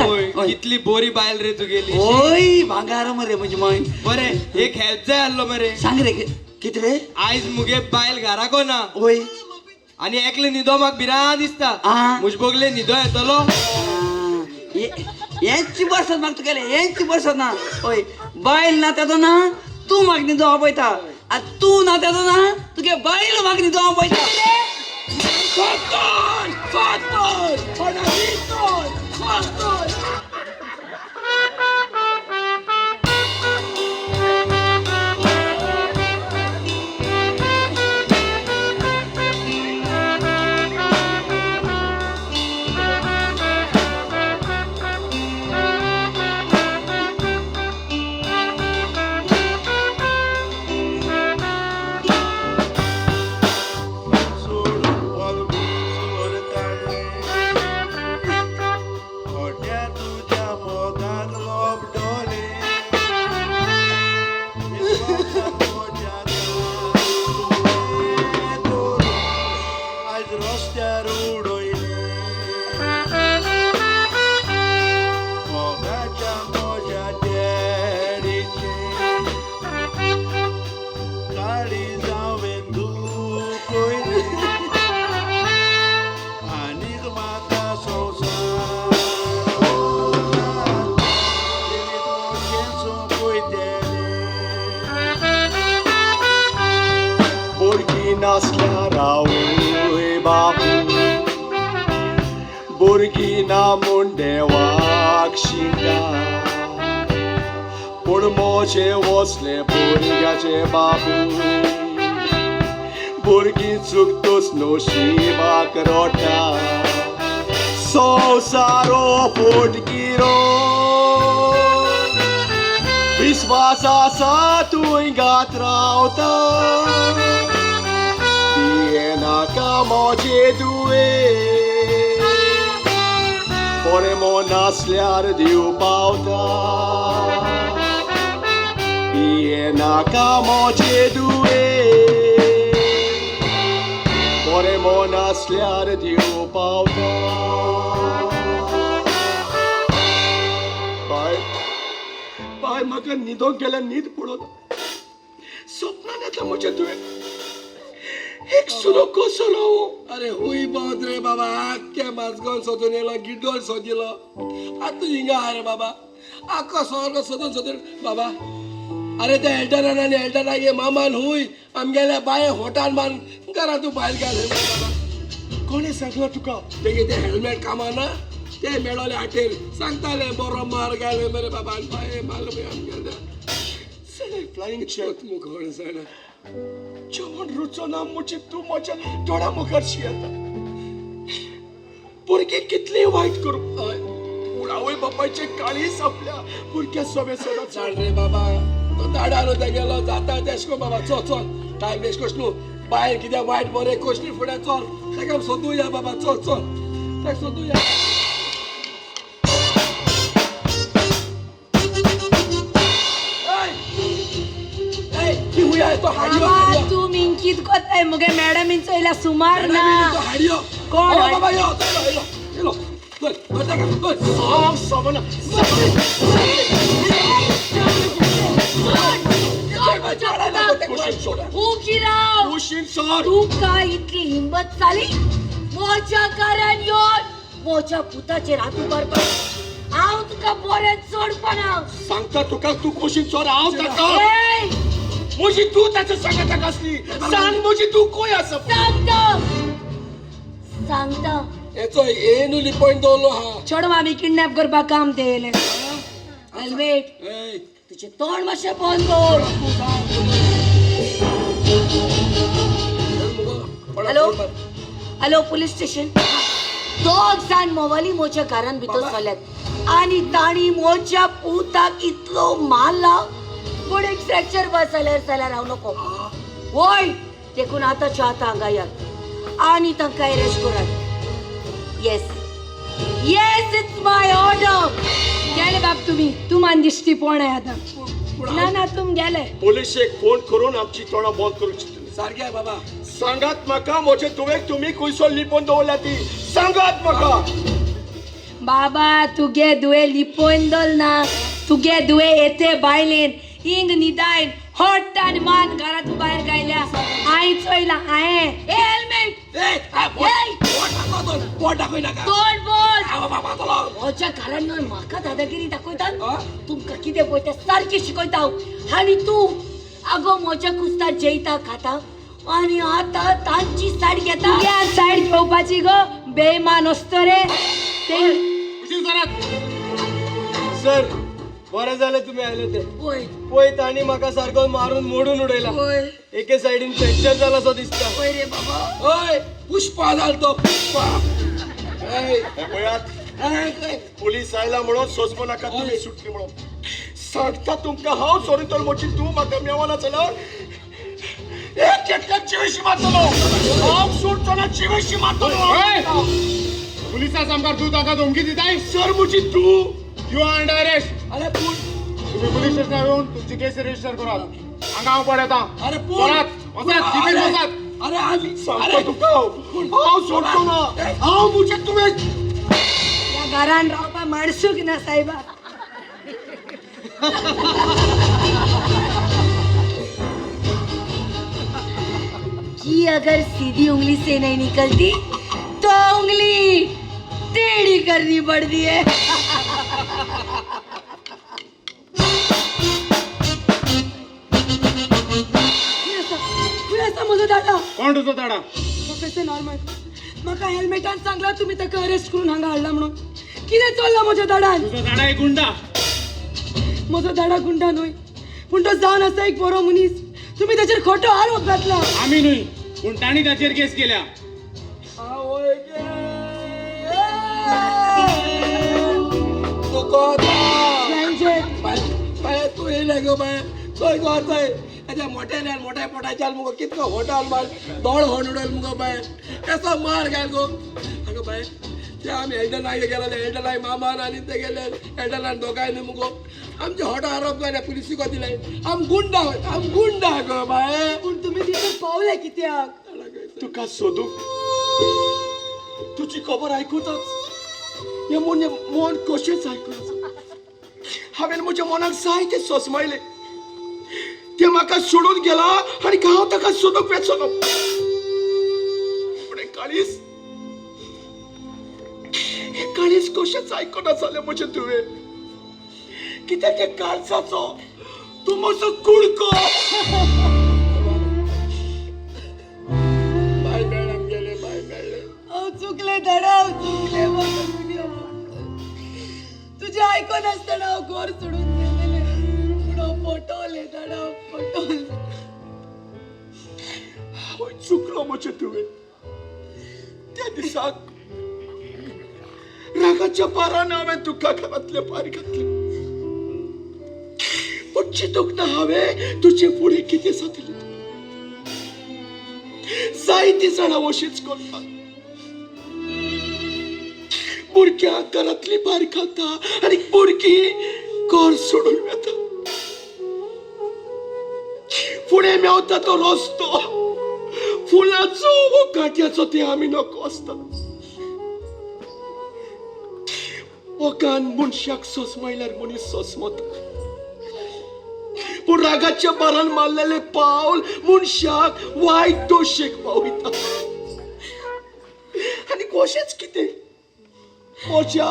आवय, कितली बोरी बायल रे तुगेली. ओय भांगार मरे म्हजी माय. बरे, एक हेल्प जाय आसलो मरे. सांग रे, कितें रे? आयज मुगे बायल घराको ना. वय. आनी एकले न्हिदो म्हाका भिरांत दिसता. मुज बोगले न्हिदो येतलो. हेंच बसत म्हाका तुगेलें, हेंच बसत ना. वय, बायल ना तेदो ना तूं म्हाका न्हिदो आपयता, आनी तूं ना तेदो ना तुगे बायल म्हाका न्हिदो आपयता. भुरगीं ना म्हूण देवाक शिंदा, पूण म्हजे वसले भुरग्याचे बाबू. भुरगीं चुकतूच नशिबाक रोटा, संवसारो फटकिरो. विस्वास आसा तूं गात रावता, पियेनाका म्हजे दुवे. बरें मन आसल्यार देव पावता, पियेनाका म्हजे दुवे. बरें मन आसल्यार देव पावता. बाय बाय, म्हाका न्हिदोंक गेल्यार न्हीद पडना. सपनान येता म्हज्या तुवें एक सुरो कसो रावो. अरे हुई बहुत रे बाबा, आख्ख्या माझगांव सोदून येयलो, गिड्डोल सोदिलो, आतां हिंगा आहा रे बाबा. आख्खो सोर्ग सोदून सोदून बाबा. अरे त्या एल्डरान आनी एल्डरागे मामान हुय आमगेल्या बाये होटान मान घरा तूं भायर घाल बाबा. कोणें सांगलां तुका? तेगे ते हेल्मेट कामाना ते मेळोले हाटेर सांगताले बरो मार घाले मरे बाबा. आनी बाये मारलो आमगेल्या फ्लायींग चेक मुखोण जाणा. जेवण रुचो ना म्हजी तूं म्हज्या दोळ्या मुखार शियेता. भुरगीं कितलीं वायट करूं, पूण आवय बापायचें काळीज आपल्या भुरग्या सोबे सदां. जाण रे बाबा, तो दाडानो तेगेलो जाता तेशको बाबा. चल चल, टायम वेस्ट कोश न्हू. बायल कित्याक वायट बरें कोश न्ही, फुडें चल ताका सोदूया बाबा. चल चल, ताका सोदूया. तूं मिंकीत कोताय मुगे मॅडमीन चोयल्या सुमार ना. कोण बाबा? यो यो यो तुका इतली हिंमत जाली म्हज्या घरान येवन म्हज्या पुताचेर हात उबारपाक? हांव तुका बरें चडपणा सांगता तुका, तूं कुशीन सोर. हांव ताका म्हजी तूं ताच्या सांगाताक आसली. सांग म्हजी तूं खंय आसा? सांगता सांगता. हेचो येनू लिपोवन दवरलो हा. चेडवां आमी किडनॅप करपाक काम ते येयले. हेल्मेट, तुजें तोंड मातशें बंद दवर. Hello hello, police station. दोग जाण मोवाली म्हज्या घरान भितर सरल्यात आनी तांणी म्हज्या पुताक इतलो मारला, पूण एक फ्रॅक्चर बस जाल्यार जाल्यार हांव नको. वय देखून आतांच्या आतां हांगा यात आनी तांकां अरेस्ट करात. Yes yes, it's my order. गेले बाब तुम्ही, तुमान दिश्टी पोण आहे आता. ना ना, तुम गेले. पोलिसेक फोन करून आमची तोंडां बंद करूंक चिंतली. सारकें बाबा. सांगात म्हाका, म्हजे धुवेक तुमी खंयसर लिपोवन दवरल्या ती सांगात म्हाका. बाबा तुगे दुवे लिपोवन दवरना ना, तुगे दुवे येते बायलेन इंग निदायन होट्टान मान घरातून भायर गायल्या. हांवें चोयला हांवें. ए हेल्मेट, बोट दाखय नाका. तोंड बोट. बाबा म्हज्या घरान न्हय म्हाका दादागिरी दाखयतात. तुमकां कितें पळय तें सारकें शिकयता हांव. आनी तूं आगो म्हज्या कुस्तार जेयता खाता आनी आतां तांची सायड घेता. तुग्यान सायड घेवपाची गो बेमान असतो रे ते. सर बरें जालें तुमी आयले ते. पळय पळय तांणी म्हाका सारको मारून मोडून उडयला. एके सायडीन फ्रॅक्चर जाला सो दिसता. पळय रे बाबा. हय पुष्पा जाल तो पुष्पा. पळयात पोलीस आयला म्हणून सोंसपो नाका तुमी सुटली म्हणून सांगता तुमकां हांव. सॉरी तर म्हजी तूं म्हाका मेवना जाल्यार एक एकल्याक जिवेशी मारतलो हांव. सोडचो ना, जिवेशी मारतलो. पुलिसा सामकार तूं ताका धमकी दिताय? सर म्हजी तूं you are under arrest. अरे पूण तुम्ही पोलीस स्टेशनार येवन तुमची केस रजिस्टर करात. हांगा हांव पळयता. अरे पूण वचात जिपीन वचात. अरे आमी सांगता तुका हांव सोडचो ना हांव. म्हजे तुवें ह्या घरान रावपा माणसूक ना साहेबा. घी अगर सीधी उंगली से नहीं निकलती तो उंगली टेढ़ी करनी पड़ती है. खंय आसा म्हजो दादा? कोण तुजो दादा? प्रोफेसर नॉर्मन म्हाका हेल्मेटान सांगला तुमी ताका अरेस्ट करून हांगा हाडला म्हणून. कितें चल्लां म्हज्या दाडान? तुजो दादा एक गुंडा. म्हजो दाडा गुंडा न्हय, पूण तो जावन आसा एक बरो मनीस. तुमी ताचेर खोटो आरोप घातला. आमी न्हय, पूण तांणी ताचेर केस केल्या. बाय तूं येयलें गो बाय. चोय गो चोय ताच्या मोठ्यान मोठ्या पोटाच्यान मुगो कितको होटल मार दोळ होण उडयल मुगो बाय. कसो मार घाल गो. आगो बाय ते आमी एल्डनाक गेले, एल्डनाक मामान आनी ते गेले एल्डनान दोगांयनी मुगो आमचे होटो आरोप घाले पुलिसीक दिले. आम गुंडा, आम गुंडा गो बाय. पूण तुमी तितून पावले कित्याक? तुका सोदूंक तुजी खबर आयकूताच हें मन मन कशेंच आयकूना. हांवें म्हज्या मनाक जायतें सोसमायलें. तें म्हाका सोडून गेला आनी हांव ताका सोदूंक वेचलो. पूण काळीज, हें काळीज कशेंच आयकना जालें म्हजें तुवें. कित्याक त्या काळजाचो तूं म्हजो कुडको. बाय मेळ्ळें गेलें, बाय मेळ्ळें. हांव चुकलें दादा, हांव चुकलें. तुजें आयकून आसतना हांव घर सोडून गेलेलें. पूण हांव फटवलें दादा, हांव फटवलें. हांव चुकलो म्हजें तुवें. त्या दिसाक रागाच्या पारान हांवें तुका घरांतले भायर घातलें. पूण चिंतूंक ना हांवें तुजे फुडें कितें जातलें. जायतीं जाणां अशींच करतात. भुरग्यांक घरांतली भायर घालता आनी भुरगीं घर सोडून वता. फुडें मेवता तो रस्तो फुलाचो वो कांट्याचो ते आमी नको आसता. ओकान मनशाक सोसमायल्यार मनीस सोसमता, पूण रागाच्या बारान मारलेलें पावल मनशाक वायट दोशेक पावयता. आनी कशेंच कितें म्हज्या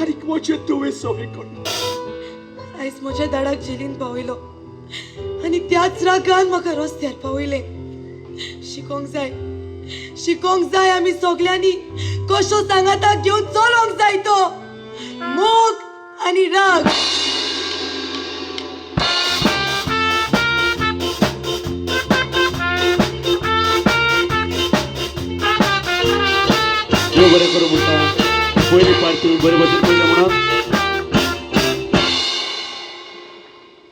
आनी म्हजे तुवें सगळें करून आयज म्हज्या दाडाक जेलीन पावयलो आनी त्याच रागान म्हाका रस्त्यार पावयलें. शिकोंक जाय, शिकोंक जाय आमी सगल्यांनी कसो सांगाताक घेवन चलोंक जाय तो मोग आनी राग. देव बरें करूं म्हणटा. पयली पार्ट तुमी बरे भशेन पळयलें म्हणून.